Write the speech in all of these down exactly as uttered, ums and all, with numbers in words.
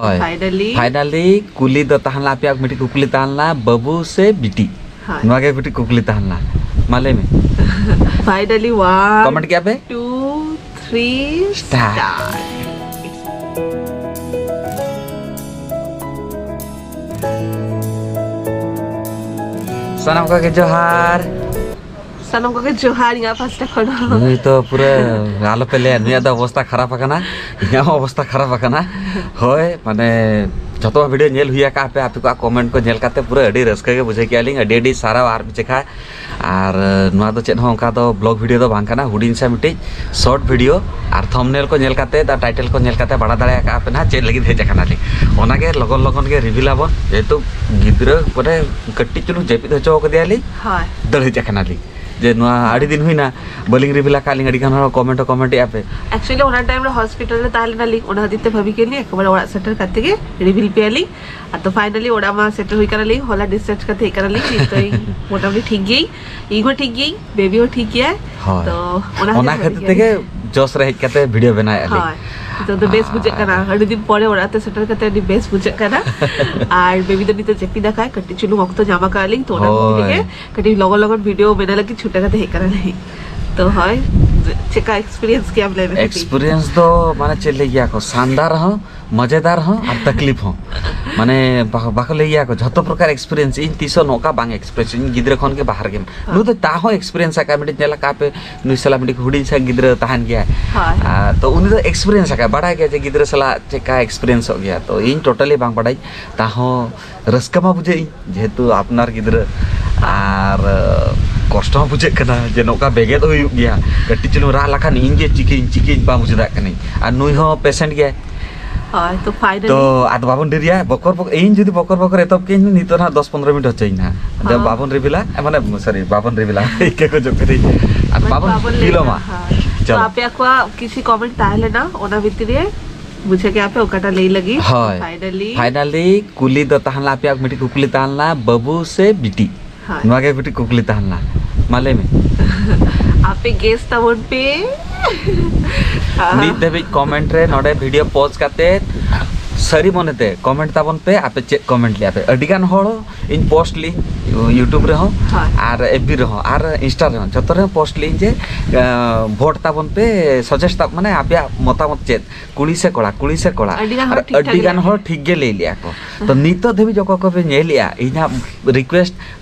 ᱦᱳᱭ᱾ Finally᱾ Finally ᱠᱩᱞᱤ ᱫᱚ ᱛᱟᱦᱮᱸ ᱞᱮᱱᱟ, ᱟᱯᱮᱭᱟᱜ ᱢᱤᱫᱴᱤᱡ ᱠᱩᱠᱞᱤ ᱛᱟᱦᱮᱸ ᱞᱮᱱᱟ, ᱵᱟᱹᱵᱩ ᱥᱮ ᱵᱤᱴᱤ? ᱦᱳᱭ᱾ ᱱᱚᱣᱟ ᱜᱮ ᱢᱤᱫᱴᱤᱡ ᱠᱩᱠᱞᱤ ᱛᱟᱦᱮᱸ ᱞᱮᱱᱟ, ᱢᱟ ᱞᱟᱹᱭ ᱢᱮ᱾ Finally one, comment ᱠᱮᱜᱼᱟ ᱯᱮ? Two, three, start. Start. ᱥᱟᱱᱟᱢ ᱠᱚᱜᱮ ᱡᱚᱦᱟᱨ᱾ ᱥᱟᱱᱟᱢ ᱠᱚᱜᱮ ᱡᱚᱦᱟᱨ ᱤᱧᱟᱹᱜ ᱯᱟᱥᱴᱟ ᱠᱷᱚᱱ ᱦᱚᱸ᱾ ᱱᱩᱭ ᱛᱚ ᱯᱩᱨᱟᱹ ᱟᱞᱚᱯᱮ ᱞᱟᱹᱭᱟ, ᱱᱩᱭᱟᱜ ᱫᱚ ᱚᱵᱚᱥᱛᱟ ᱠᱷᱟᱨᱟᱯ ᱟᱠᱟᱱᱟ, ᱤᱧᱟᱹᱜ ᱦᱚᱸ ᱚᱵᱚᱥᱛᱟ ᱠᱷᱟᱨᱟᱯ ᱟᱠᱟᱱᱟ᱾ ᱦᱳᱭ, ᱢᱟᱱᱮ ᱡᱷᱚᱛᱚ ᱵᱷᱤᱰᱤᱭᱳ ᱧᱮᱞ ᱦᱩᱭ ᱟᱠᱟᱫ ᱯᱮ, ᱟᱯᱮ ᱠᱚᱣᱟᱜ ᱠᱚᱢᱮᱱᱴ ᱠᱚ ᱧᱮᱞ ᱠᱟᱛᱮ ᱯᱩᱨᱟᱹ ᱟᱹᱰᱤ ᱨᱟᱹᱥᱠᱟᱹ ᱜᱮ ᱵᱩᱡᱷᱟᱹᱣ ᱠᱮᱜᱼᱟ ᱞᱤᱧ, ᱟᱹᱰᱤ ᱟᱹᱰᱤ ᱥᱟᱨᱦᱟᱣ ᱟᱨ ᱢᱤᱫ ᱡᱮᱠᱷᱟ᱾ ᱟᱨ ᱱᱚᱣᱟ ᱫᱚ ᱪᱮᱫ ᱦᱚᱸ ᱚᱱᱠᱟ ᱫᱚ ᱵᱞᱚᱜ ᱵᱷᱤᱰᱤᱭᱳ ᱫᱚ ᱵᱟᱝ ᱠᱟᱱᱟ, ᱦᱩᱰᱤᱧ ᱥᱮ ᱢᱤᱫᱴᱤᱡ ᱥᱚᱨᱴ ᱵᱷᱤᱰᱤᱭᱳ᱾ ᱟᱨ ᱛᱷᱟᱢᱵᱽᱱᱮᱞ ᱠᱚ ᱧᱮᱞ ᱠᱟᱛᱮ ᱟᱨ ᱴᱟᱭᱴᱮᱞ ᱠᱚ ᱧᱮᱞ ᱠᱟᱛᱮ ᱵᱟᱲᱟᱭ ᱫᱟᱲᱮ ᱟᱠᱟᱫ ᱯᱮ ᱱᱟᱦᱟᱜ ᱪᱮᱫ ᱞᱟᱹᱜᱤᱫ ᱦᱮᱡ ᱟᱠᱟᱱᱟᱞᱤᱧ᱾ ᱚᱱᱟᱜᱮ ᱞᱚᱜᱚᱱ ᱞᱚᱜᱚᱱ ᱜᱮ ᱨᱤᱵᱷᱤᱞ ᱟᱵᱚᱱ, ᱡᱮᱦᱮᱛᱩ ᱜᱤᱫᱽᱨᱟᱹ ᱢᱟᱱᱮ ᱠᱟᱹᱴᱤᱡ ᱪᱩᱞᱩᱝ ᱡᱟᱹᱯᱤᱫ ᱦᱚᱪᱚ ᱠᱟᱫᱮᱭᱟᱞᱤᱧ, ᱦᱳᱭ᱾ ᱫᱟᱹᱲ ᱦᱮᱡ ᱟᱠᱟᱱᱟᱞᱤᱧ᱾ ᱡᱮ ᱱᱚᱣᱟ ᱟᱹᱰᱤ ᱫᱤᱱ ᱦᱩᱭᱱᱟ, ᱵᱟᱹᱞᱤᱧ ᱨᱤᱵᱷᱤᱞ ᱟᱠᱟᱫ ᱞᱤᱧ, ᱟᱹᱰᱤ ᱜᱟᱱ ᱦᱚᱲ ᱠᱚᱢᱮᱱᱴ ᱦᱚᱸ ᱠᱚᱢᱮᱱᱴ ᱮᱫᱼᱟ ᱯᱮ᱾ Actually ᱚᱱᱟ ᱴᱟᱭᱤᱢ ᱨᱮ ᱦᱚᱥᱯᱤᱴᱟᱞ ᱨᱮ ᱛᱟᱦᱮᱸ ᱞᱮᱱᱟᱞᱤᱧ, ᱚᱱᱟ ᱠᱷᱟᱹᱛᱤᱨ ᱛᱮ ᱵᱷᱟᱹᱵᱤ ᱠᱮᱫ ᱞᱤᱧ ᱮᱠᱮᱵᱟᱨᱮ ᱚᱲᱟᱜ ᱥᱮᱴᱮᱨ ᱠᱟᱛᱮ ᱜᱮ ᱨᱤᱵᱷᱤᱞ ᱯᱮᱭᱟᱞᱤᱧ᱾ ᱟᱫᱚ finally ᱚᱲᱟᱜ ᱢᱟ ᱥᱮᱴᱮᱨ ᱦᱩᱭ ᱠᱟᱱᱟᱞᱤᱧ, ᱦᱚᱞᱟ discharge ᱠᱟᱛᱮ ᱦᱮᱡ ᱠᱟᱱᱟᱞᱤᱧ᱾ ᱱᱤᱛᱚᱜ ᱤᱧ ᱢᱚᱴᱟᱢᱩᱴᱤ ᱴᱷᱤᱠ ᱜᱮᱭᱟᱹᱧ, ᱤᱧ ᱦᱚᱸ ᱴᱷᱤᱠ ᱜᱮᱭᱟᱹᱧ, ᱵᱮᱵᱤ ᱦᱚᱸ ᱴᱷᱤᱠ ᱜᱮᱭᱟᱭ᱾ ᱦᱳᱭ᱾ ᱛᱚ ᱚᱱᱟ ᱚᱱᱟ ᱠᱷᱟᱹᱛᱤᱨ ᱠᱷᱟᱹᱛᱤᱨ ᱛᱮᱜᱮ ᱛᱮᱜᱮ ᱡᱚᱥ ᱨᱮ ᱦᱮᱡ ᱠᱟᱛᱮ ᱵᱷᱤᱰᱤᱭᱳ ᱵᱮᱱᱟᱣᱮᱫᱼᱟ ᱞᱤᱧ᱾ ᱦᱳᱭ, ᱱᱤᱛᱚᱜ ᱫᱚ ᱵᱮᱥ ᱵᱩᱡᱷᱟᱹᱜ ᱠᱟᱱᱟ, ᱟᱨ ᱟᱹᱰᱤ ᱫᱤᱱ ᱯᱚᱨᱮ ᱚᱲᱟᱜ ᱛᱮ ᱥᱮᱴᱮᱨ ᱠᱟᱛᱮ ᱟᱹᱰᱤ ᱵᱮᱥ ᱵᱩᱡᱷᱟᱹᱜ ᱠᱟᱱᱟ᱾ ᱟᱨ ᱵᱮᱵᱤ ᱫᱚ ᱱᱤᱛᱚᱜ ᱡᱟᱹᱯᱤᱫ ᱟᱠᱟᱭ, ᱠᱟᱹᱴᱤᱡ ᱪᱩᱞᱩᱝ ᱚᱠᱛᱚ ᱧᱟᱢ ᱟᱠᱟᱫ ᱞᱤᱧ, ᱛᱚ ᱚᱱᱟ ᱠᱷᱟᱹᱛᱤᱨ ᱦᱳᱭ᱾ ᱛᱮᱜᱮ ᱠᱟᱹᱴᱤᱡ ᱞᱚᱜᱚᱱ ᱞᱚᱜᱚᱱ ᱵᱷᱤᱰᱤᱭᱳ ᱵᱮᱱᱟᱣ ᱞᱟᱹᱜᱤᱫ ᱪᱷᱩᱴᱟᱹ ᱠᱟᱛᱮ ᱦᱮᱡ ᱠᱟᱱᱟᱞᱤᱧ᱾ ᱛᱚ ᱦᱳᱭ, ᱪᱮᱫᱠᱟ ᱮᱠᱥᱯᱤᱨᱤᱭᱮᱱᱥ ᱠᱮᱭᱟᱢ ᱞᱟᱹᱭ ᱢᱮ ᱠᱟᱹᱴᱤᱡ? ᱮᱠᱥᱯᱤᱨᱤᱭᱮᱱᱥ ᱫᱚ ᱢᱟᱱᱮ ᱪᱮᱫ ᱞᱟᱹᱭ ᱜᱮᱭᱟ ᱠᱚ, ᱥᱟᱱᱫᱟᱨ ᱦᱚᱸ, ᱢᱚᱡᱮᱫᱟᱨ ᱦᱚᱸ ᱟᱨ ᱛᱟᱠᱞᱤᱯ ᱦᱚᱸ᱾ ᱢᱟᱱᱮ ᱵᱟ-, ᱵᱟᱠᱚ ᱞᱟᱹᱭ ᱜᱮᱭᱟ ᱠᱚ, ᱡᱷᱚᱛᱚ ᱯᱨᱚᱠᱟᱨ ᱮᱠᱥᱯᱤᱨᱤᱭᱮᱱᱥ ᱤᱧ ᱛᱤᱥ ᱦᱚᱸ ᱱᱚᱝᱠᱟ ᱵᱟᱝ ᱮᱠᱥᱯᱤᱨᱤᱭᱮᱱᱥ, ᱤᱧ ᱜᱤᱫᱽᱨᱟᱹ ᱠᱷᱚᱱ ᱜᱮ ᱵᱟᱦᱨᱮ ᱜᱮ᱾ ᱦᱮᱸ᱾ ᱱᱩᱭ ᱫᱚ ᱛᱟᱦᱚᱸ ᱮᱠᱥᱯᱤᱨᱤᱭᱮᱱᱥ ᱟᱠᱟᱫ, ᱢᱤᱫᱴᱤᱡ ᱧᱮᱞ ᱟᱠᱟᱫ ᱯᱮ, ᱱᱩᱭ ᱥᱟᱞᱟᱜ ᱢᱤᱫᱴᱤᱡ ᱦᱩᱰᱤᱧ ᱥᱟᱺᱦᱤᱡ ᱜᱤᱫᱽᱨᱟᱹ ᱛᱟᱦᱮᱱ ᱜᱮᱭᱟᱭ᱾ ᱦᱳᱭ᱾ ᱟᱨ ᱛᱚ ᱩᱱᱤ ᱫᱚ ᱮᱠᱥᱯᱤᱨᱤᱭᱮᱱᱥ ᱟᱠᱟᱫ, ᱵᱟᱲᱟᱭ ᱜᱮᱭᱟ ᱡᱮ ᱜᱤᱫᱽᱨᱟᱹ ᱥᱟᱞᱟᱜ ᱪᱮᱫᱠᱟ ᱮᱠᱥᱯᱤᱨᱤᱭᱮᱱᱥᱚᱜ ᱜᱮᱭᱟ᱾ ᱛᱚ ᱤᱧ ᱴᱳᱴᱟᱞᱤ ᱵᱟᱝ ᱵᱟᱰᱟᱭ, ᱛᱟᱦᱚᱸ ᱨᱟᱹᱥᱠᱟᱹ ᱢᱟ ᱵᱩᱡᱷᱟᱹᱜ ᱤᱧ, ᱡᱮᱦᱮᱛᱩ ᱟᱯᱱᱟᱨ ᱜᱤᱫᱽᱨᱟᱹ, ᱟᱨ ᱠᱚᱥᱴᱚ ᱦᱚᱸ ᱵᱩᱡᱷᱟᱹᱜ ᱠᱟᱱᱟ ᱡᱮ ᱱᱚᱝᱠᱟ ᱵᱮᱜᱮᱫ ᱦᱩᱭᱩᱜ ᱜᱮᱭᱟ᱾ ᱠᱟᱹᱴᱤᱡ ᱪᱩᱞᱩᱝ ᱨᱟᱜ ᱞᱮᱠᱷᱟᱱ ᱤᱧ ᱜᱮ ᱪᱤᱠᱟᱹᱧ, ᱪᱤᱠᱟᱹᱧ ᱵᱟᱝ ᱵᱩᱡᱷᱟᱹᱣ ᱫᱟᱲᱮᱭᱟᱜ ᱠᱟᱹᱱᱟᱹᱧ᱾ ᱟᱨ ᱱᱩᱭ ᱦᱚᱸ ᱯᱮᱥᱮᱱᱴ ᱜᱮᱭᱟᱭ᱾ ᱦᱳᱭ, ᱛᱚ finally᱾ ᱛᱚ ᱟᱫᱚ ᱵᱟᱵᱚᱱ ᱰᱮᱨᱤᱭᱟ, ᱵᱚᱠᱚᱨ ᱵᱚᱠᱚᱨ, ᱤᱧ ᱡᱩᱫᱤ ᱵᱚᱠᱚᱨ ᱵᱚᱠᱚᱨ ᱮᱛᱚᱦᱚᱵ ᱠᱮᱧ ᱱᱤᱛᱚᱜ ᱱᱟᱦᱟᱜ ᱫᱚᱥ ᱯᱚᱱᱨᱚ ᱢᱤᱱᱤᱴ ᱦᱚᱪᱚᱧ ᱱᱟᱦᱟᱜ᱾ ᱟᱫᱚ ᱦᱚᱸ᱾ ᱵᱟᱵᱚᱱ ᱨᱤᱵᱤᱞᱟ, ᱢᱟᱱᱮ ᱥᱚᱨᱤ, ᱵᱟᱵᱚᱱ ᱨᱤᱵᱤᱞᱟ, ᱤᱠᱟᱹ ᱠᱚ ᱡᱚᱜ ᱠᱟᱹᱱᱟᱹᱧ᱾ ᱟᱨ ᱢᱟᱱᱮ ᱵᱟᱵᱚᱱ ᱵᱟᱵᱚᱱ ᱞᱟᱹᱭ ᱵᱤᱞᱚᱢᱟ᱾ ᱢᱟ, ᱦᱳᱭ᱾ ᱛᱚ ᱪᱚᱞᱚ᱾ ᱟᱯᱮ ᱠᱚᱣᱟᱜ ᱠᱤᱪᱷᱩ ᱠᱚᱢᱮᱱᱴ ᱛᱟᱦᱮᱸ ᱞᱮᱱᱟ, ᱚᱱᱟ ᱵᱷᱤᱛᱨᱤ ᱨᱮ ᱵᱩᱡᱷᱟᱹᱣ ᱠᱮᱜᱼᱟ ᱯᱮ ᱚᱠᱟᱴᱟᱜ ᱞᱟᱹᱭ ᱞᱟᱹᱜᱤᱫ᱾ ᱦᱳᱭ᱾ Finally᱾ Finally ᱠᱩᱞᱤ ᱫᱚ ᱛᱟᱦᱮᱸ ᱞᱮᱱᱟ, ᱟᱯᱮᱭᱟᱜ ᱢᱤᱫᱴᱤᱡ ᱠᱩᱠᱞᱤ ᱛᱟᱦᱮᱸ ᱞᱮᱱᱟ, ᱵᱟᱹᱵᱩ ᱥᱮ ᱵᱤᱴᱤ? ᱦᱳᱭ᱾ ᱱᱚᱣᱟ ᱜᱮ ᱢᱤᱫᱴᱤᱡ ᱠᱩᱠᱞᱤ ᱛᱟᱦᱮᱸ ᱞᱮᱱᱟ, ᱢᱟ ᱞᱟᱹᱭ ᱢᱮ᱾ ᱟᱯᱮ ᱜᱮᱥ ᱛᱟᱵᱚᱱ ᱯᱮ᱾ ᱱᱤᱛ ᱫᱷᱟᱹᱵᱤᱡ ᱠᱚᱢᱮᱱᱴ ᱨᱮ ᱱᱚᱰᱮ ᱵᱷᱤᱰᱤᱭᱳ ᱯᱚᱡᱽ ᱠᱟᱛᱮ ᱥᱟᱹᱨᱤ ᱢᱚᱱᱮᱛᱮ ᱠᱚᱢᱮᱱᱴ ᱛᱟᱵᱚᱱ ᱯᱮ, ᱟᱯᱮ ᱪᱮᱫ ᱠᱚᱢᱮᱱᱴ ᱞᱮᱜᱼᱟ ᱯᱮ᱾ ᱟᱹᱰᱤᱜᱟᱱ ᱦᱚᱲ ᱤᱧ ᱯᱳᱥᱴ ᱞᱤᱧ YouTube ᱨᱮᱦᱚᱸ, ᱦᱳᱭ᱾ ᱟᱨ FB ᱨᱮᱦᱚᱸ, ᱟᱨ Insta ᱨᱮᱦᱚᱸ, ᱡᱚᱛᱚ ᱨᱮᱦᱚᱸ ᱯᱳᱥᱴ ᱞᱤᱧ ᱡᱮ ᱟᱸ, ᱵᱷᱳᱴ ᱛᱟᱵᱚᱱ ᱯᱮ, ᱥᱟᱡᱮᱥᱴ ᱛᱟᱵ ᱢᱟᱱᱮ ᱟᱯᱮᱭᱟᱜ ᱢᱚᱛᱟᱢᱚᱛ ᱪᱮᱫ, ᱠᱩᱲᱤ ᱥᱮ ᱠᱚᱲᱟ, ᱠᱩᱲᱤ ᱥᱮ ᱠᱚᱲᱟ᱾ ᱟᱹᱰᱤᱜᱟᱱ ᱦᱚᱲ ᱟᱨ ᱴᱷᱤᱠ ᱴᱷᱟᱠ ᱟᱹᱰᱤᱜᱟᱱ ᱞᱟᱹᱭ ᱦᱚᱲ ᱴᱷᱤᱠ ᱜᱮ ᱞᱟᱹᱭ ᱞᱮᱜᱼᱟ ᱠᱚ᱾ ᱛᱚ ᱱᱤᱛᱚᱜ ᱫᱷᱟᱹᱵᱤᱡ ᱚᱠᱚᱭ ᱠᱚᱯᱮ ᱧᱮᱞᱮᱜᱼᱟ, ᱤᱧᱟᱹᱜ ᱨᱤᱠᱩᱭᱮᱥᱴ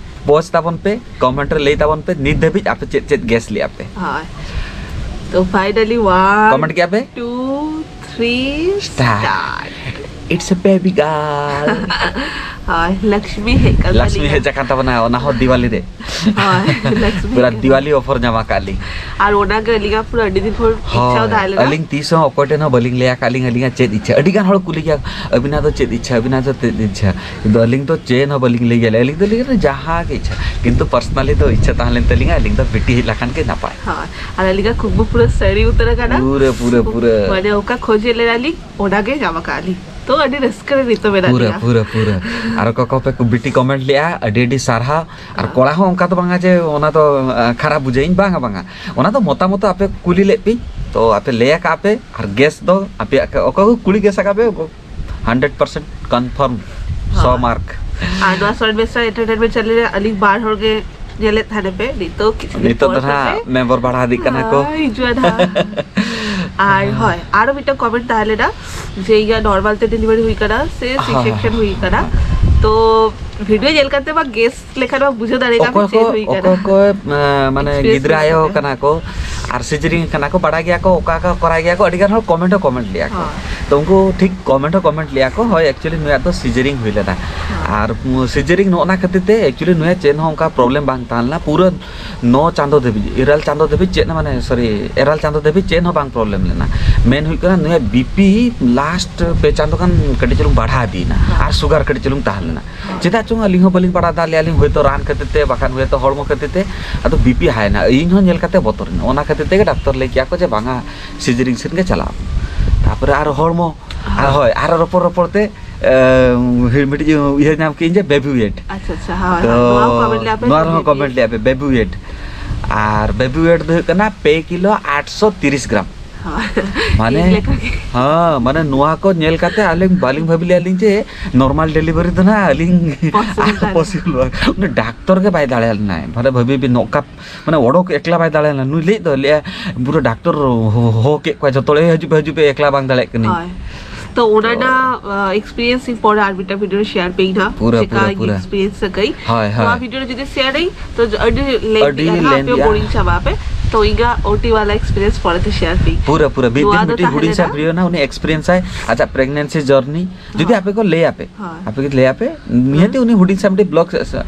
ᱯᱳᱥᱴ ᱛᱟᱵᱚᱱ ᱯᱮ, ᱠᱚᱢᱮᱱᱴ ᱨᱮ ᱞᱟᱹᱭ ᱛᱟᱵᱚᱱ ᱯᱮ ᱱᱤᱛ ᱫᱷᱟᱹᱵᱤᱡ ᱟᱯᱮ ᱪᱮᱫ ᱪᱮᱫ ᱜᱮᱥ ᱞᱮᱜᱼᱟ ᱯᱮ᱾ ᱦᱳᱭ᱾ ᱛᱚ finally one, ᱠᱚᱢᱮᱱᱴ ᱠᱮᱜᱼᱟ ᱯᱮ? Two, three, start. Start. It's a baby girl. ᱦᱳᱭ, ᱞᱟᱠᱥᱢᱤ ᱦᱮᱡ ᱠᱟᱱ ᱞᱟᱠᱥᱢᱤ ᱛᱟᱹᱞᱤᱧᱟ᱾ ᱦᱮᱡ ᱟᱠᱟᱱ ᱛᱟᱵᱚᱱᱟ, ᱚᱱᱟ ᱦᱚᱸ ᱫᱤᱣᱟᱞᱤ ᱨᱮ᱾ ᱦᱳᱭ, ᱞᱟᱠᱥᱢᱤ ᱯᱩᱨᱟ ᱦᱮᱡ ᱠᱟᱱᱟ᱾ ᱫᱤᱣᱟᱞᱤ ᱚᱯᱷᱟᱨ ᱧᱟᱢ ᱟᱠᱟᱫ ᱞᱤᱧ᱾ ᱟᱨ ᱚᱱᱟᱜᱮ ᱟᱹᱞᱤᱧᱟᱜ ᱯᱩᱨᱟᱹ ᱟᱹᱰᱤ ᱫᱤᱱ ᱠᱷᱚᱱ ᱤᱪᱪᱷᱟ ᱦᱳᱭ, ᱛᱟᱦᱮᱸ ᱞᱮᱱᱟ᱾ ᱟᱹᱞᱤᱧ ᱛᱤᱥ ᱦᱚᱸ ᱚᱠᱚᱭ ᱴᱷᱮᱱ ᱦᱚᱸ ᱵᱟᱹᱞᱤᱧ ᱞᱟᱹᱭ ᱟᱠᱟᱫ ᱞᱤᱧ ᱟᱹᱞᱤᱧᱟᱜ ᱪᱮᱫ ᱤᱪᱪᱷᱟ᱾ ᱟᱹᱰᱤ ᱜᱟᱱ ᱦᱚᱲ ᱠᱩᱞᱤ ᱜᱮᱭᱟ, "ᱟᱹᱵᱤᱱᱟᱜ ᱫᱚ ᱪᱮᱫ ᱤᱪᱪᱷᱟ?" ᱟᱹᱵᱤᱱᱟᱜ ᱫᱚ ᱪᱮᱫ ᱤᱪᱪᱷᱟ? ᱠᱤᱱᱛᱩ ᱟᱹᱞᱤᱧ ᱫᱚ ᱪᱮᱫ ᱦᱚᱸ ᱵᱟᱹᱞᱤᱧ ᱞᱟᱹᱭ ᱜᱮᱭᱟ᱾ ᱟᱹᱞᱤᱧ ᱫᱚ ᱞᱟᱹᱭ ᱜᱮᱭᱟ, "ᱡᱟᱦᱟᱸ ᱜᱮ ᱤᱪᱪᱷᱟ", ᱠᱤᱱᱛᱩ ᱯᱟᱨᱥᱚᱱᱟᱞᱤ ᱫᱚ ᱤᱪᱪᱷᱟ ᱛᱟᱦᱮᱸ ᱞᱮᱱ ᱛᱟᱹᱞᱤᱧᱟ, ᱟᱹᱞᱤᱧ ᱫᱚ ᱵᱤᱴᱤ ᱦᱮᱡ ᱞᱮᱠᱷᱟᱱ ᱜᱮ ᱱᱟᱯᱟᱭ᱾ ᱦᱳᱭ, ᱟᱨ ᱟᱹᱞᱤᱧᱟᱜ ᱠᱩᱠᱢᱩ ᱯᱩᱨᱟᱹ ᱥᱟᱹᱨᱤ ᱩᱛᱟᱹᱨ ᱟᱠᱟᱱᱟ᱾ ᱯᱩᱨᱟᱹ, ᱯᱩᱨᱟᱹ, ᱯᱩᱨᱟᱹ᱾ ᱢᱟᱱᱮ ᱚᱠᱟ ᱠᱷᱚᱡᱮ ᱞᱮᱫᱟ ᱞᱤᱧ, ᱚᱱᱟ ᱜᱮ ᱧᱟᱢ ᱟᱠᱟᱫ ᱞᱤᱧ᱾ ᱛᱚ ᱟᱹᱰᱤ ᱨᱟᱹᱥᱠᱟᱹ ᱨᱮ ᱱᱤᱛᱚᱜ ᱢᱮᱱᱟᱜ ᱯᱩᱨᱟᱹ, ᱞᱤᱧᱟ᱾ ᱯᱩᱨᱟᱹ, ᱯᱩᱨᱟᱹ᱾ ᱟᱨ ᱚᱠᱟ ᱠᱚᱯᱮ ᱠᱩ-, ᱵᱤᱴᱤ ᱠᱚᱢᱮᱱᱴ ᱞᱮᱜᱼᱟ, ᱟᱹᱰᱤ ᱟᱹᱰᱤ ᱥᱟᱨᱦᱟᱣ᱾ ᱟᱨ ᱦᱮᱸ᱾ ᱠᱚᱲᱟ ᱦᱚᱸ ᱚᱱᱠᱟ ᱫᱚ ᱵᱟᱝᱟ ᱡᱮ ᱚᱱᱟ ᱫᱚ, ᱟ, ᱠᱷᱟᱨᱟᱯ ᱵᱩᱡᱷᱟᱹᱜ, ᱤᱧ ᱵᱟᱝᱟ, ᱵᱟᱝᱟ᱾ ᱚᱱᱟ ᱫᱚ ᱢᱚᱛᱟᱢᱚᱛ ᱟᱯᱮ ᱠᱩᱞᱤ ᱞᱮᱫ ᱯᱮ, ᱛᱚ ᱟᱯᱮ ᱞᱟᱹᱭ ᱟᱠᱟᱫ ᱯᱮ, ᱟᱨ ᱜᱮᱥ ᱫᱚ ᱟᱯᱮᱭᱟᱜ ᱠᱟ-, ᱚᱠᱚᱭ ᱠᱚ ᱠᱩᱞᱤ ᱜᱮᱥ ᱟᱠᱟᱫ ᱯᱮ, ᱩᱱᱠᱩ hundred percent confirm, ᱥᱚ ᱦᱳᱭ᱾ ᱢᱟᱨᱠ᱾ ᱟᱨ ᱱᱚᱣᱟ ᱥᱚᱨᱴ ᱵᱮᱥᱨᱟ ᱮᱱᱴᱟᱨᱴᱮᱱᱢᱮᱱᱴ ᱪᱮᱱᱮᱞ ᱨᱮ ᱟᱹᱞᱤᱧ ᱵᱟᱨ ᱦᱚᱲ ᱜᱮ ᱧᱮᱞᱮᱫ ᱛᱟᱦᱮᱱ ᱯᱮ, ᱱᱤᱛᱚᱜ ᱠᱤᱪᱷᱩ ᱫᱤᱱ ᱱᱤᱛᱚᱜ ᱯᱚᱨ ᱫᱚ ᱱᱟᱦᱟᱜ ᱥᱮ ᱢᱮᱢᱵᱟᱨ ᱵᱟᱲᱦᱟᱣ ᱤᱫᱤᱜ ᱠᱟᱱᱟ ᱠᱚ᱾ ᱦᱳᱭ, ᱦᱤᱡᱩᱜᱼᱟ ᱱᱟᱦᱟᱜ᱾ ᱟᱨ ᱦᱳᱭ, ᱟᱨᱚ ᱢᱤᱫᱴᱟᱝ ᱠᱚᱢᱮᱱᱴ ᱛᱟᱦᱮᱸ ᱞᱮᱱᱟ ᱡᱮ ᱤᱧᱟᱹᱜ ᱱᱚᱨᱢᱟᱞ ᱛᱮ ᱰᱮᱞᱤᱵᱷᱟᱨᱤ ᱦᱩᱭ ᱠᱟᱱᱟ ᱥᱮ ᱥᱤ ᱦᱳᱭ, ᱥᱮᱠᱥᱚᱱ ᱦᱳᱭ, ᱦᱩᱭ ᱠᱟᱱᱟ᱾ ᱦᱳᱭ᱾ ᱛᱚ ᱵᱷᱤᱰᱤᱭᱳ ᱧᱮᱞ ᱠᱟᱛᱮ ᱢᱟ ᱜᱮᱥ ᱞᱮᱠᱷᱟᱱ ᱢᱟ ᱵᱩᱡᱷᱟᱹᱣ ᱫᱟᱲᱮᱭᱟᱜ ᱠᱟᱱᱟ ᱚᱠᱚᱭ ᱪᱮᱫ ᱠᱚ, ᱦᱩᱭ ᱠᱟᱱᱟ᱾ ᱚᱠᱚᱭ ᱠᱚ, ᱮ, ᱢᱟᱱᱮ experience ᱜᱤᱫᱽᱨᱟᱹ ᱦᱩᱭ ᱟᱭᱳ ᱠᱟᱱᱟ᱾ ᱠᱟᱱᱟ ᱠᱚ ᱟᱨ ᱥᱤᱡᱟᱨᱤᱝ ᱠᱟᱱᱟ ᱠᱚ, ᱵᱟᱲᱟᱭ ᱜᱮᱭᱟ ᱠᱚ, ᱚᱠᱟ ᱚᱠᱟ ᱠᱚᱨᱟᱣ ᱜᱮᱭᱟ ᱠᱚ, ᱟᱹᱰᱤ ᱜᱟᱱ ᱦᱚᱲ ᱠᱚᱢᱮᱱᱴ ᱦᱚᱸ ᱠᱚᱢᱮᱱᱴ ᱞᱮᱜᱼᱟ ᱠᱚ᱾ ᱦᱳᱭ᱾ ᱛᱚ ᱩᱱᱠᱩ ᱴᱷᱤᱠ ᱠᱚᱢᱮᱱᱴ ᱦᱚᱸ ᱠᱚᱢᱮᱱᱴ ᱞᱮᱜᱼᱟ ᱠᱚ, "ᱦᱳᱭ, actually ᱱᱩᱭᱟᱜ ᱫᱚ ᱥᱤᱡᱟᱨᱤᱝ ᱦᱩᱭ ᱞᱮᱱᱟ᱾" ᱦᱳᱭ᱾ ᱟᱨ, ᱩᱢ, ᱥᱤᱡᱟᱨᱤᱝ ᱱᱚᱜᱼᱚ ᱱᱟ ᱠᱷᱟᱹᱛᱤᱨ ᱛᱮ actually ᱱᱩᱭᱟᱜ ᱪᱮᱫ ᱦᱚᱸ ᱚᱱᱠᱟ ᱯᱨᱚᱵᱞᱮᱢ ᱵᱟᱝ ᱛᱟᱦᱮᱸ ᱞᱮᱱᱟ᱾ ᱯᱩᱨᱟᱹ ᱱᱚ ᱪᱟᱸᱫᱚ ᱫᱷᱟᱹᱵᱤᱡ, ᱤᱨᱟᱹᱞ ᱪᱟᱸᱫᱚ ᱫᱷᱟᱹᱵᱤᱡ ᱪᱮᱫ ᱦᱚᱸ, ᱢᱟᱱᱮ, ᱥᱚᱨᱤ, ᱮᱨᱟᱞ ᱪᱟᱸᱫᱚ ᱫᱷᱟᱹᱵᱤᱡ ᱪᱮᱫ ᱦᱚᱸ ᱵᱟᱝ ᱯᱨᱚᱵᱞᱮᱢ ᱞᱮᱱᱟ᱾ ᱢᱮᱱ ᱦᱩᱭᱩᱜ ᱠᱟᱱᱟ, ᱱᱩᱭᱟᱜ ᱵᱤᱯᱤ ᱞᱟᱥᱴ ᱯᱮ ᱪᱟᱸᱫᱚ ᱜᱟᱱ ᱠᱟᱹᱴᱤᱡ ᱪᱩᱞᱩᱝ ᱵᱟᱲᱦᱟᱣ ᱤᱫᱤᱭᱮᱱᱟ᱾ ᱦᱮᱸ᱾ ᱟᱨ ᱥᱩᱜᱟᱨ ᱠᱟᱹᱴᱤᱡ ᱪᱩᱞᱩᱝ ᱛᱟᱦᱮᱸ ᱞᱮᱱᱟ᱾ ᱦᱮᱸ᱾ ᱪᱮᱫᱟᱜ ᱪᱚᱝ ᱟᱹᱞᱤᱧ ᱦᱚᱸ ᱵᱟᱹᱞᱤᱧ ᱵᱟᱲᱟᱭ ᱫᱟ, ᱞᱟᱹᱭ ᱟᱹᱞᱤᱧ ᱦᱚᱭᱛᱳ ᱨᱟᱱ ᱠᱷᱟᱹᱛᱤᱨ ᱛᱮ, ᱵᱟᱠᱷᱟᱱ ᱦᱚᱭᱛᱳ ᱦᱚᱲᱢᱚ ᱠᱷᱟᱹᱛᱤᱨ ᱛᱮ, ᱟᱫᱚ ᱵᱤᱯᱤ ᱦᱟᱭ ᱮᱱᱟ᱾ ᱤᱧ ᱦᱚᱸ ᱧᱮᱞ ᱠᱟᱛᱮ ᱵᱚᱛᱚᱨ ᱮᱱᱟ᱾ ᱚᱱᱟ ᱠᱷᱟᱹᱛᱤᱨ ᱛᱮᱜᱮ ᱰᱟᱠᱛᱚᱨ ᱞᱟᱹᱭ ᱠᱮᱜᱼᱟ ᱠᱚ ᱡᱮ, "ᱵᱟᱝᱟ, ᱥᱤᱡᱟᱨᱤᱝ ᱥᱮᱫ ᱜᱮ ᱪᱟᱞᱟᱜ ᱢᱮ᱾" ᱛᱟᱨᱯᱚᱨᱮ ᱟᱨ ᱦᱚᱲᱢᱚ, ᱟᱨ ᱦᱮᱸ᱾ ᱦᱳᱭ, ᱟᱨ ᱨᱚᱯᱚᱲ ᱨᱚᱯᱚᱲ ᱛᱮ, ᱮ, ᱢᱤᱫᱴᱤᱡ ᱩᱭᱦᱟᱹᱨ ᱧᱟᱢ ᱠᱮᱜᱼᱟᱹᱧ ᱡᱮ ᱵᱮᱵᱤ ᱣᱮᱴ᱾ ᱟᱪᱪᱷᱟ, ᱟᱪᱪᱷᱟ, ᱦᱳᱭ, ᱛᱚ ᱦᱳᱭ, ᱱᱚᱣᱟ ᱦᱚᱸ ᱠᱚᱢᱮᱱᱴ ᱞᱮᱜᱼᱟ ᱯᱮ, ᱱᱚᱣᱟ ᱨᱮᱦᱚᱸ ᱵᱮᱵᱤ ᱠᱚᱢᱮᱱᱴ ᱣᱮᱴ᱾ ᱞᱮᱜᱼᱟ ᱯᱮ, ᱵᱮᱵᱤ ᱣᱮᱴ᱾ ᱟᱨ ᱵᱮᱵᱤ ᱣᱮᱴ ᱫᱚ ᱦᱩᱭᱩᱜ ᱠᱟᱱᱟ ᱯᱮ ᱠᱤᱞᱳ ᱟᱴᱥᱚ ᱛᱤᱨᱤᱥ ᱜᱨᱟᱢ᱾ ᱢᱟᱱᱮ, ᱤᱧ ᱞᱮᱠᱟ ᱜᱮ᱾ ᱦᱮᱸ, ᱢᱟᱱᱮ ᱱᱚᱣᱟ ᱠᱚ ᱧᱮᱞ ᱠᱟᱛᱮ ᱟᱹᱞᱤᱧ ᱵᱟᱹᱞᱤᱧ ᱵᱷᱟᱹᱵᱤ ᱞᱮᱫᱼᱟ ᱞᱤᱧ ᱡᱮ ᱱᱚᱨᱢᱟᱞ ᱰᱮᱞᱤᱵᱷᱟᱨᱤ ᱫᱚ ᱱᱟᱦᱟᱜ ᱟᱹᱞᱤᱧ possible ᱵᱟᱝ᱾ Possible ᱵᱟᱝ᱾ ᱩᱱᱤ ᱰᱟᱠᱛᱚᱨ ᱜᱮ ᱵᱟᱭ ᱫᱟᱲᱮᱭᱟᱜ ᱞᱮᱱᱟᱭ᱾ ᱢᱟᱱᱮ ᱵᱷᱟᱹᱵᱤ ᱵᱤᱱ ᱱᱚᱝᱠᱟ, ᱢᱟᱱᱮ ᱚᱰᱚᱠ ᱮᱠᱞᱟ ᱵᱟᱭ ᱫᱟᱲᱮᱭᱟᱜ ᱞᱮᱱᱟ᱾ ᱱᱩᱭ ᱞᱟᱹᱭᱮᱫ ᱫᱚ, ᱞᱟᱹᱭᱮᱫᱼᱟ ᱯᱩᱨᱟᱹ ᱰᱟᱠᱛᱚᱨ ᱦᱚ-, ᱦᱚᱦᱚ ᱠᱮᱫ ᱠᱚᱣᱟ ᱡᱚᱛᱚ ᱦᱚᱲ, "ᱦᱤᱡᱩᱜ ᱯᱮ, ᱦᱤᱡᱩᱜ ᱯᱮ, ᱮᱠᱞᱟ ᱵᱟᱝ ᱫᱟᱲᱮᱭᱟᱜ ᱠᱟᱹᱱᱟᱹᱧ᱾" ᱦᱳᱭ᱾ ᱛᱚ ᱚᱱᱟ ᱛᱚ ᱨᱮᱱᱟᱜ, ᱟ, experience ᱤᱧ ᱯᱚᱨᱮ ᱟᱨ ᱢᱤᱫᱴᱟᱝ video ᱨᱮ share ᱯᱮ ᱤᱧ ᱦᱟᱸᱜ, ᱯᱩᱨᱟᱹ, ᱪᱮᱠᱟ ᱯᱩᱨᱟᱹ, ᱤᱧ ᱯᱩᱨᱟᱹ᱾ Experience ᱟᱠᱟᱫᱟᱹᱧ᱾ ᱦᱳᱭ, ᱱᱚᱣᱟ ᱦᱳᱭ᱾ Video ᱨᱮ ᱡᱩᱫᱤ share ᱟᱹᱧ, ᱛᱚ ᱟᱹᱰᱤ lengthy ᱟᱹᱰᱤ ᱜᱮ ᱱᱟᱦᱟᱜ, ᱟᱯᱮ lengthy ᱟ᱾ Boring ᱪᱟᱵᱟᱜ ᱟᱯᱮ᱾ ᱛᱚ ᱤᱧᱟᱹᱜ ᱳ ᱴᱤ ᱣᱟᱞᱟ experience ᱯᱚᱨᱮ ᱛᱮ share ᱯᱮ ᱤᱧ᱾ ᱯᱩᱨᱟᱹ, ᱯᱩᱨᱟᱹ᱾ ᱢᱤᱫ ᱱᱚᱣᱟ ᱫᱤᱱ ᱫᱚ ᱢᱤᱫᱴᱤᱡ ᱛᱟᱦᱮᱸ ᱦᱩᱰᱤᱧ ᱥᱟ ᱞᱮᱱᱟ᱾ Video ᱱᱟ, ᱩᱱᱤ experience ᱟᱭ, ᱟᱡᱟᱜ pregnancy journey᱾ ᱡᱩᱫᱤ ᱦᱳᱭ᱾ ᱟᱯᱮ ᱠᱚ ᱞᱟᱹᱭ ᱟᱯᱮ, ᱦᱳᱭ᱾ ᱟᱯᱮ ᱠᱚ ᱞᱟᱹᱭ ᱟᱯᱮ, ᱱᱤᱦᱟᱹᱛᱤ ᱦᱩᱸ᱾ ᱩᱱᱤ ᱦᱩᱰᱤᱧ ᱥᱟ ᱢᱤᱫᱴᱤᱡ vlog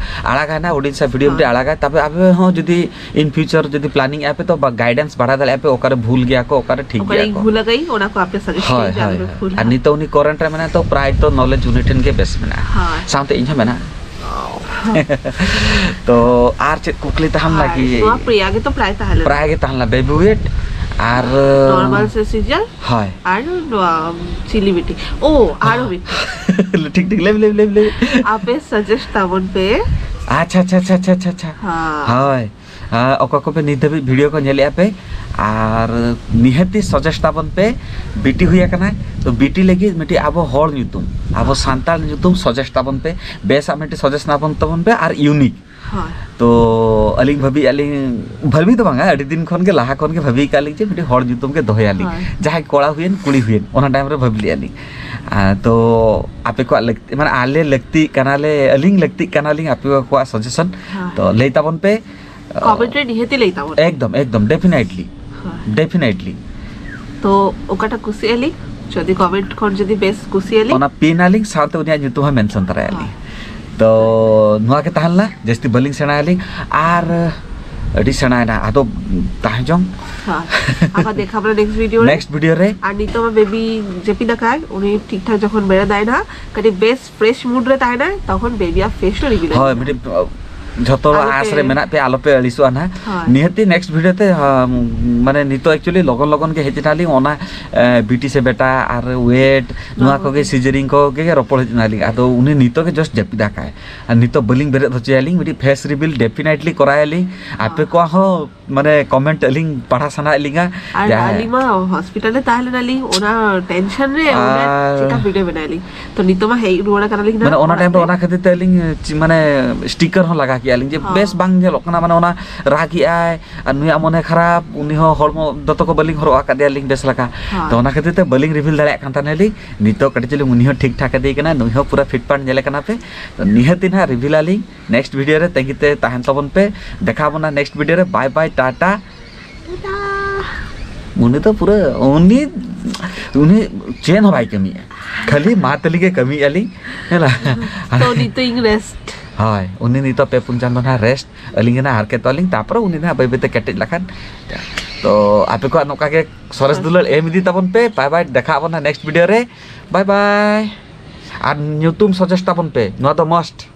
ᱟᱲᱟᱜᱟᱭ ᱱᱟ, ᱦᱩᱰᱤᱧ ᱥᱟ video ᱢᱤᱫᱴᱤᱡ ᱦᱳᱭ᱾ ᱟᱲᱟᱜᱟᱭ, ᱛᱟᱯᱮ ᱟᱯᱮ ᱦᱚᱸ ᱡᱩᱫᱤ in future ᱡᱩᱫᱤ planning ᱮᱫᱼᱟ ᱯᱮ, ᱛᱚ ᱵᱟ guidance ᱵᱟᱲᱟᱭ ᱫᱟᱲᱮᱭᱟᱜᱼᱟ ᱯᱮ, ᱚᱠᱟᱨᱮ ᱵᱷᱩᱞ ᱜᱮᱭᱟ ᱠᱚ, ᱚᱠᱟᱨᱮ ᱴᱷᱤᱠ ᱚᱠᱟᱨᱮ ᱜᱮᱭᱟ ᱤᱧ ᱠᱚ᱾ ᱵᱷᱩᱞ ᱟᱠᱟᱫᱟᱹᱧ, ᱚᱱᱟ ᱠᱚ ᱟᱯᱮ suggest ᱦᱳᱭ, ᱯᱮ ᱤᱧ ᱡᱮ ᱦᱳᱭ, ᱟᱞᱚᱯᱮ ᱦᱳᱭ᱾ ᱵᱷᱩᱞᱟ᱾ ᱟᱨ ᱱᱤᱛᱚᱜ ᱩᱱᱤ current ᱨᱮ ᱢᱮᱱᱟᱭᱟ, ᱛᱚ ᱯᱨᱟᱭ ᱛᱚ knowledge ᱩᱱᱤ ᱴᱷᱮᱱ ᱜᱮ ᱵᱮᱥ ᱢᱮᱱᱟᱜᱼᱟ᱾ ᱦᱳᱭ᱾ ᱥᱟᱶᱛᱮ ᱤᱧ ᱦᱚᱸ ᱢᱮᱱᱟᱜᱼᱟ᱾ ᱛᱚ ᱟᱨ ᱪᱮᱫ ᱠᱩᱠᱞᱤ ᱛᱟᱦᱮᱱ ᱟᱨ ᱞᱟᱹᱜᱤᱫ? ᱱᱚᱣᱟ ᱯᱨᱤᱭᱟ ᱜᱮᱛᱚ ᱯᱨᱟᱭ ᱛᱟᱦᱮᱸ ᱞᱮᱱᱟ᱾ ᱯᱨᱟᱭ ᱜᱮ ᱛᱟᱦᱮᱸ ᱞᱮᱱᱟ, baby weight ᱟᱨ normal ᱥᱮ ᱥᱤᱡᱟᱨ? ᱦᱳᱭ᱾ ᱟᱨ ᱱᱚᱣᱟ ᱪᱤᱞᱤ ᱵᱤᱴᱤ? ᱳ, ᱟᱨᱚ ᱢᱤᱫᱴᱤᱡ᱾ ᱴᱷᱤᱠ, ᱴᱷᱤᱠ, ᱞᱟᱹᱭ ᱢᱮ, ᱞᱟᱹᱭ ᱢᱮ, ᱞᱟᱹᱭ ᱢᱮ, ᱞᱟᱹᱭ ᱢᱮ᱾ ᱟᱯᱮ suggest ᱛᱟᱵᱚᱱ ᱯᱮ᱾ ᱟᱪᱪᱷᱟ, ᱟᱪᱪᱷᱟ, ᱟᱪᱪᱷᱟ, ᱟᱪᱪᱷᱟ, ᱟᱪᱪᱷᱟ᱾ ᱦᱮᱸ᱾ ᱦᱳᱭ᱾ ᱟᱨ ᱚᱠᱚᱭ ᱠᱚᱯᱮ ᱱᱤᱛ ᱫᱷᱟᱹᱵᱤᱡ video ᱠᱚ ᱧᱮᱞᱮᱫᱼᱟ ᱯᱮ, ᱟᱨ ᱱᱤᱦᱟᱹᱛᱤ suggest ᱛᱟᱵᱚᱱ ᱯᱮ, ᱵᱤᱴᱤ ᱦᱩᱭ ᱟᱠᱟᱱᱟᱭ, ᱛᱚ ᱵᱤᱴᱤ ᱞᱟᱹᱜᱤᱫ ᱢᱤᱫᱴᱤᱡ ᱟᱵᱚ ᱦᱚᱲ ᱧᱩᱛᱩᱢ, ᱟᱵᱚ ᱥᱟᱱᱛᱟᱲ ᱧᱩᱛᱩᱢ suggest ᱛᱟᱵᱚᱱ ᱯᱮ, ᱵᱮᱥᱟᱜ ᱢᱤᱫᱴᱤᱡ suggest ᱛᱟᱵᱚᱱ ᱛᱟᱵᱚᱱ ᱯᱮ, ᱟᱨ unique᱾ ᱦᱳᱭ᱾ ᱛᱚ ᱟᱹᱞᱤᱧ ᱵᱷᱟᱹᱵᱤᱭᱮᱫᱼᱟ ᱞᱤᱧ, ᱵᱷᱟᱹᱵᱤ ᱫᱚ ᱵᱟᱝᱟ, ᱟᱹᱰᱤ ᱫᱤᱱ ᱠᱷᱚᱱ ᱜᱮ, ᱞᱟᱦᱟ ᱠᱷᱚᱱ ᱜᱮ ᱵᱷᱟᱹᱵᱤ ᱟᱠᱟᱫ ᱞᱤᱧ ᱡᱮ ᱢᱤᱫᱴᱤᱡ ᱦᱚᱲ ᱧᱩᱛᱩᱢ ᱜᱮ ᱫᱚᱦᱚᱭᱟᱞᱤᱧ, ᱦᱳᱭ᱾ ᱡᱟᱦᱟᱸᱭ ᱠᱚᱲᱟ ᱦᱩᱭᱮᱱ, ᱠᱩᱲᱤ ᱦᱩᱭᱮᱱ, ᱚᱱᱟ time ᱨᱮ ᱵᱷᱟᱹᱵᱤ ᱞᱮᱫᱼᱟ ᱞᱤᱧ᱾ ᱟᱨ ᱛᱚ ᱟᱯᱮ ᱠᱚᱣᱟᱜ ᱞᱟᱹᱠᱛᱤ, ᱢᱟᱱᱮ ᱟᱞᱮ ᱞᱟᱹᱠᱛᱤᱜ ᱠᱟᱱᱟᱞᱮ, ᱟᱹᱞᱤᱧ ᱞᱟᱹᱠᱛᱤᱜ ᱠᱟᱱᱟᱞᱤᱧ ᱟᱯᱮ ᱠᱚᱣᱟᱜ suggestion, ᱦᱳᱭ᱾ ᱛᱚ ᱞᱟᱹᱭ ᱛᱟᱵᱚᱱ ᱯᱮ᱾ Comment ᱨᱮ ᱱᱤᱦᱟᱹᱛᱤ ᱞᱟᱹᱭ ᱛᱟᱵᱚᱱ᱾ ᱮᱠᱫᱚᱢ, ᱮᱠᱫᱚᱢ, definitely᱾ ᱦᱳᱭ᱾ Definitely᱾ ᱛᱚ ᱚᱠᱟᱴᱟᱜ ᱠᱩᱥᱤᱭᱟᱜᱼᱟ ᱞᱤᱧ, ᱡᱩᱫᱤ comment ᱠᱷᱚᱱ ᱡᱩᱫᱤ ᱵᱮᱥ ᱠᱩᱥᱤᱭᱟᱜᱼᱟ ᱞᱤᱧ᱾ ᱚᱱᱟ pin ᱟᱞᱤᱧ, ᱥᱟᱶᱛᱮ ᱩᱱᱤᱭᱟᱜ ᱧᱩᱛᱩᱢ ᱦᱚᱸ mention ᱛᱚᱨᱟᱭᱟ ᱞᱤᱧ᱾ ᱦᱳᱭ᱾ ᱛᱚ ᱱᱚᱣᱟ ᱜᱮ ᱛᱟᱦᱮᱸ ᱞᱮᱱᱟ, ᱡᱟᱹᱥᱛᱤ ᱵᱟᱹᱞᱤᱧ ᱥᱮᱬᱟᱭᱟ ᱞᱤᱧ, ᱟᱨ ᱟᱹᱰᱤ ᱥᱮᱬᱟᱭᱮᱱᱟ, ᱟᱫᱚ ᱛᱟᱦᱮᱸ ᱡᱚᱝ᱾ ᱦᱳᱭ᱾ ᱟᱵᱟᱨ ᱫᱮᱠᱷᱟ ᱵᱚᱱᱟ next video ᱨᱮ᱾ Next video ᱨᱮ᱾ ᱟᱨ ᱱᱤᱛᱚᱜ ᱢᱟ baby ᱡᱟᱹᱯᱤᱫ ᱟᱠᱟᱭ, ᱩᱱᱤ ᱴᱷᱤᱠ ᱴᱷᱟᱠ ᱡᱚᱠᱷᱚᱱ ᱵᱮᱨᱮᱫ ᱟᱭ ᱱᱟᱦᱟᱜ, ᱠᱟᱹᱴᱤᱡ ᱵᱮᱥ fresh mood ᱨᱮ ᱛᱟᱦᱮᱱᱟᱭ, ᱛᱚᱠᱷᱚᱱ baby ᱟᱜ face ᱴᱟ reveal ᱦᱳᱭ, ᱟᱭ᱾ ᱢᱤᱫᱴᱤᱡ ᱡᱷᱚᱛᱚ ᱦᱚᱲ ᱟᱞᱚᱯᱮ ᱟᱥ ᱨᱮ ᱢᱮᱱᱟᱜ ᱯᱮᱭᱟ, ᱟᱞᱚᱯᱮ ᱟᱹᱲᱤᱥᱚᱜᱼᱟ ᱱᱟᱦᱟᱜ᱾ ᱦᱳᱭ᱾ ᱱᱤᱦᱟᱹᱛᱤ next video ᱛᱮ, ᱟᱢ, ᱢᱟᱱᱮ ᱱᱤᱛᱚᱜ actually ᱞᱚᱜᱚᱱ ᱞᱚᱜᱚᱱ ᱜᱮ ᱦᱮᱡ ᱮᱱᱟᱞᱤᱧ, ᱚᱱᱟ, ᱮ, ᱵᱤᱴᱤ ᱥᱮ ᱵᱮᱴᱟ ᱟᱨ weight, ᱱᱚᱣᱟ ᱵᱟᱵᱚᱫ ᱠᱚᱜᱮ ᱛᱮ᱾ Scissoring ᱠᱚᱜᱮ ᱨᱚᱯᱚᱲ ᱦᱮᱡ ᱮᱱᱟᱞᱤᱧ᱾ ᱟᱫᱚ ᱩᱱᱤ ᱱᱤᱛᱚᱜ ᱜᱮ just ᱡᱟᱹᱯᱤᱫ ᱟᱠᱟᱫᱟᱭ᱾ ᱟᱨ ᱱᱤᱛᱚᱜ ᱵᱟᱹᱞᱤᱧ ᱵᱮᱨᱮᱫ ᱦᱚᱪᱚᱭᱟᱞᱤᱧ, ᱢᱤᱫᱴᱤᱡ face reveal definitely ᱠᱚᱨᱟᱭᱟᱞᱤᱧ᱾ ᱟᱯᱮ ᱦᱳᱭ᱾ ᱠᱚᱣᱟᱜ ᱦᱚᱸ ᱢᱟᱱᱮ ᱠᱚᱢᱮᱱᱴ ᱟᱹᱞᱤᱧ ᱯᱟᱲᱦᱟᱣ ᱥᱟᱱᱟᱭᱮᱫ ᱞᱤᱧᱟ᱾ ᱟᱨ ᱡᱟᱦᱟᱸᱭ ᱟᱹᱞᱤᱧ ᱢᱟ ᱦᱚᱥᱯᱤᱴᱟᱞ ᱨᱮ ᱛᱟᱦᱮᱸ ᱞᱮᱱᱟᱞᱤᱧ, ᱚᱱᱟ ᱴᱮᱱᱥᱚᱱ ᱨᱮ ᱚᱸᱰᱮ ᱟᱨ ᱪᱮᱠᱟ ᱵᱷᱤᱰᱤᱭᱳ ᱵᱮᱱᱟᱣ ᱟᱹᱞᱤᱧ? ᱛᱚ ᱱᱤᱛᱚᱜ ᱢᱟ ᱦᱮᱡ ᱨᱩᱣᱟᱹᱲ ᱠᱟᱱᱟᱞᱤᱧ ᱢᱟᱱᱮ ᱱᱟᱜ ᱚᱱᱟ ᱚᱲᱟᱜ ᱴᱟᱭᱤᱢ ᱨᱮ ᱛᱮ᱾ ᱚᱱᱟ ᱠᱷᱟᱹᱛᱤᱨ ᱛᱮ ᱟᱹᱞᱤᱧ ᱪᱤ-, ᱢᱟᱱᱮ ᱥᱴᱤᱠᱟᱨ ᱦᱚᱸ ᱞᱟᱜᱟ ᱠᱮᱜᱼᱟ ᱞᱤᱧ ᱡᱮ ᱦᱚᱸ᱾ ᱵᱮᱥ ᱵᱟᱝ ᱧᱮᱞᱚᱜ ᱠᱟᱱᱟ, ᱢᱟᱱᱮ ᱚᱱᱟ ᱨᱟᱜᱮᱜᱼᱟᱭ ᱟᱨ ᱱᱩᱭᱟᱜ ᱢᱚᱱᱮ ᱠᱷᱟᱨᱟᱯ, ᱩᱱᱤ ᱦᱚᱸ ᱦᱚᱲᱢᱚ ᱫᱚᱛᱚ ᱠᱚ ᱵᱟᱹᱞᱤᱧ ᱦᱚᱨᱚᱜ ᱟᱠᱟᱫᱮᱭᱟ ᱞᱤᱧ ᱵᱮᱥ ᱞᱮᱠᱟ᱾ ᱦᱚᱸ᱾ ᱛᱚ ᱚᱱᱟ ᱠᱷᱟᱹᱛᱤᱨ ᱛᱮ ᱵᱟᱹᱞᱤᱧ ᱨᱤᱵᱷᱤᱞ ᱫᱟᱲᱮᱭᱟᱜ ᱠᱟᱱ ᱛᱟᱦᱮᱱᱟ ᱞᱤᱧ᱾ ᱱᱤᱛᱚᱜ ᱠᱟᱹᱴᱤᱡ ᱪᱩᱞᱩᱝ ᱩᱱᱤ ᱦᱚᱸ ᱴᱷᱤᱠ ᱴᱷᱟᱠ ᱤᱫᱤ ᱠᱟᱱᱟ, ᱱᱩᱭ ᱦᱚᱸ ᱯᱩᱨᱟᱹ ᱯᱷᱤᱴ ᱯᱷᱟᱴ ᱧᱮᱞᱮ ᱠᱟᱱᱟ ᱯᱮ᱾ ᱛᱚ ᱱᱤᱦᱟᱹᱛ ᱜᱮ ᱱᱟᱦᱟᱜ ᱨᱤᱵᱷᱤᱞ ᱟᱹᱞᱤᱧ ᱱᱮᱠᱥᱴ ᱵᱷᱤᱰᱤᱭᱳ ᱨᱮ, ᱛᱟᱺᱜᱤ ᱛᱮ ᱛᱟᱦᱮᱱ ᱛᱟᱵᱚᱱ ᱯᱮ᱾ ᱫᱮᱠᱷᱟᱣ ᱵᱚᱱᱟ ᱱᱮᱠᱥᱴ ᱵᱷᱤᱰᱤᱭᱳ ᱨᱮ᱾ ᱵᱟᱭ ᱵᱟᱭ, ᱴᱟᱴᱟ᱾ ᱩᱱᱤ ᱫᱚ ᱯᱩᱨᱟᱹ, ᱩᱱᱤ, ᱩᱱᱤ ᱪᱮᱫ ᱦᱚᱸ ᱵᱟᱭ ᱠᱟᱹᱢᱤᱭᱟ, ᱠᱷᱟᱹᱞᱤ ᱢᱟ ᱛᱟᱹᱞᱤ ᱜᱮ ᱠᱟᱹᱢᱤᱭᱮᱫᱼᱟ ᱞᱤᱧ, ᱦᱮᱸ ᱞᱟ? ᱛᱚ ᱱᱤᱛᱚᱜ ᱤᱧ ᱨᱮᱥᱴ᱾ ᱦᱳᱭ, ᱩᱱᱤ ᱱᱤᱛᱚᱜ ᱯᱮ ᱯᱩᱱ ᱪᱟᱸᱫᱚ ᱱᱟᱦᱟᱜ ᱨᱮᱥᱴ, ᱟᱹᱞᱤᱧ ᱜᱮ ᱱᱟᱦᱟᱜ ᱦᱟᱨᱠᱮᱛᱚᱜᱼᱟ ᱞᱤᱧ, ᱛᱟᱨᱯᱚᱨᱮ ᱩᱱᱤ ᱱᱟᱦᱟᱜ ᱵᱟᱹᱭ ᱵᱟᱹᱭ ᱛᱮ ᱠᱮᱴᱮᱡ ᱞᱮᱠᱷᱟᱱ᱾ ᱛᱚ ᱟᱯᱮ ᱠᱚᱣᱟᱜ ᱱᱚᱝᱠᱟ ᱜᱮ ᱥᱚᱨᱮᱥ ᱫᱩᱞᱟᱹᱲ ᱮᱢ ᱤᱫᱤ ᱛᱟᱵᱚᱱ ᱯᱮ᱾ ᱵᱟᱭ ᱵᱟᱭ, ᱫᱮᱠᱷᱟᱜ ᱟᱵᱚᱱ ᱱᱟᱦᱟᱜ ᱱᱮᱠᱥᱴ ᱵᱷᱤᱰᱤᱭᱳ ᱨᱮ᱾ ᱵᱟᱭ ᱵᱟᱭ᱾ ᱟᱨ ᱧᱩᱛᱩᱢ ᱥᱟᱡᱮᱥᱴ ᱛᱟᱵᱚᱱ ᱯᱮ, ᱱᱚᱣᱟ ᱫᱚ ᱢᱟᱥᱴ᱾